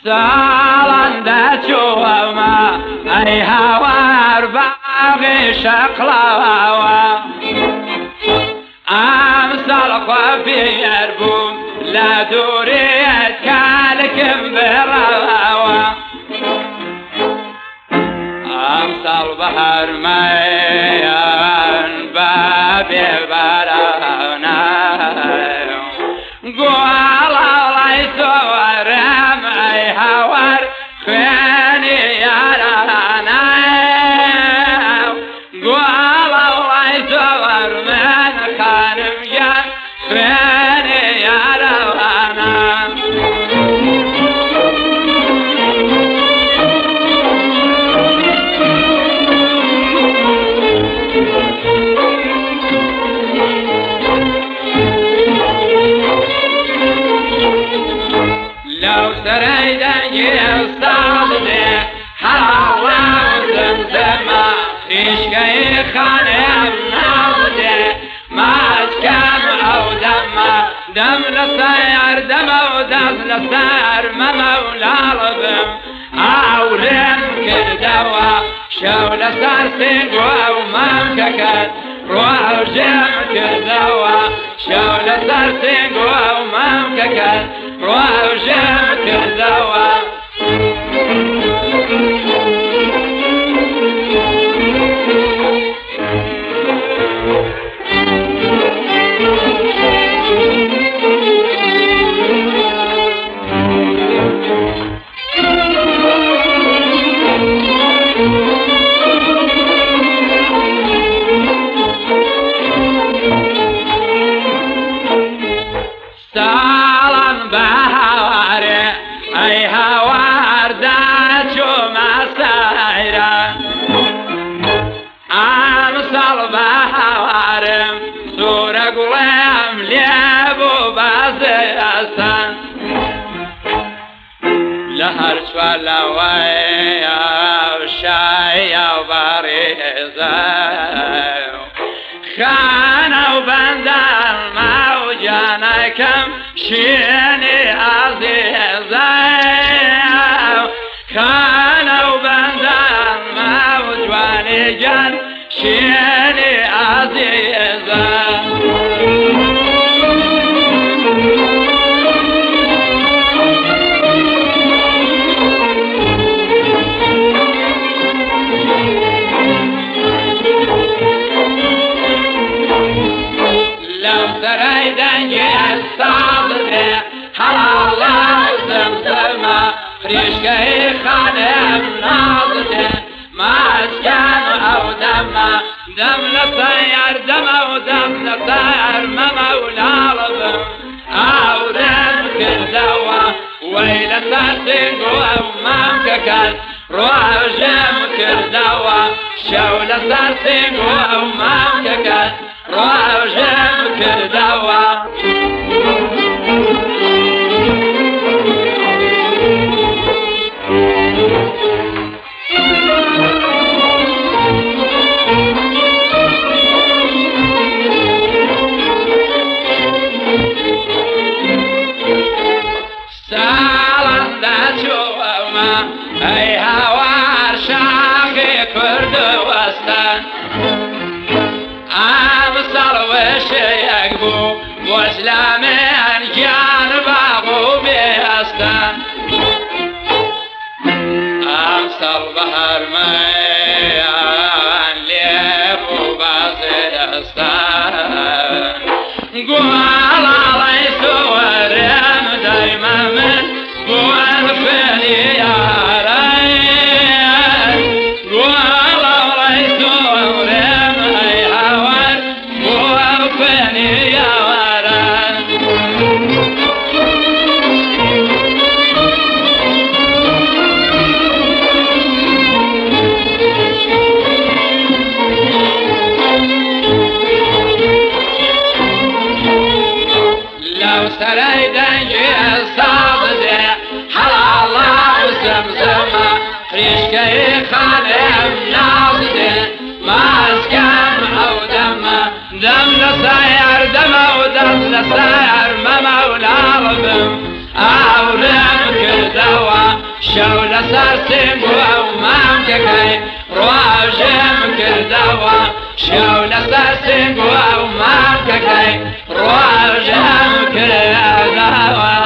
ساڵان دەچوومە ئەی هاوار باغی شەقڵاوە، ئەمساڵ خوا فێر بووم لە دووریت کالکم بڕاوە. ئەمساڵ بەهار مەیان بە بێ بارانە، گوڵاڵای سۆرم ئەی هاوار خوێنی یارانە، گوڵاڵای سۆر من خانم گیان خوێنی یارانە. لەو سەرەی دەنگی ساڵ دێ هەڵاڵە و زمزمە، خیشکەی خانم ناڵ دێ ماچکەم ئەو دەمە، دەم لە سەر دەمە و دەست لە سەر مەمە و لاڵ بم. ئاورم کردەوە شەو لەسەر سنگ و ئەو مامکەکەت، ڕۆژم کردەوە شەو لەسەر سنگ و ئەو مامکەکەت، ڕۆژم کردەوە. ساڵان بەهارێ ئەی هاوار داچۆمە سایرە، ئەمساڵ بەهارم سوورە گوڵێم لێبوو بازێستان. لە هەر چوار لاوەیە شایە و بەڕێزە، خانە و بەندان ماوجانەکەم شێنی ئازیزە، خانە و بەندان ماوجوانی گیان شێنی ئازیزە. لەو سەرەی دەنگی ساڵ دێ هەڵاڵە و زمزمە، خریشکەی خانم ناز دێ ماچکەم ئەو دەمە، دەم لە سەر دەمە و دەم لە سەر مەمە و لاڵ بم. ئاورم کردەوە وەی لەسەر سنگ و ئەو مامکەکەت، ڕۆژم کردەوە شەو لەسەر سنگ و ئەو مامکەکەت، ڕۆژم کردەوە. ساڵان دەچوومە ئەی هاوار شاخی کورد وەستان، ئەمساڵ وشەیەک بوو بۆ گیان باغ و بێستان. ئەمساڵ بەهارمەیان لێبوو بازێستان، گوڵاڵای سوورم دایمە من بووە خوێنی یارای، گوڵاڵای سوورم ئەی هاوار بووە خوێنی یاران. لەو سەرەی دەنگی ساڵ دێ هەڵاڵە و زمزمە، خریشکەی خانم ناز دێ ماسکەم ئەو دەمە، دەم لە سەر دەمە و دەست لە سەر مەمە و لاڵ بم. ئاورم کردەوە لەسەر سنگ و ئەو مامکەکەی ڕۆژم کردەوە، شەو لەسەر سنگ و ئەو مامکەکەی ڕۆژم کردەوە.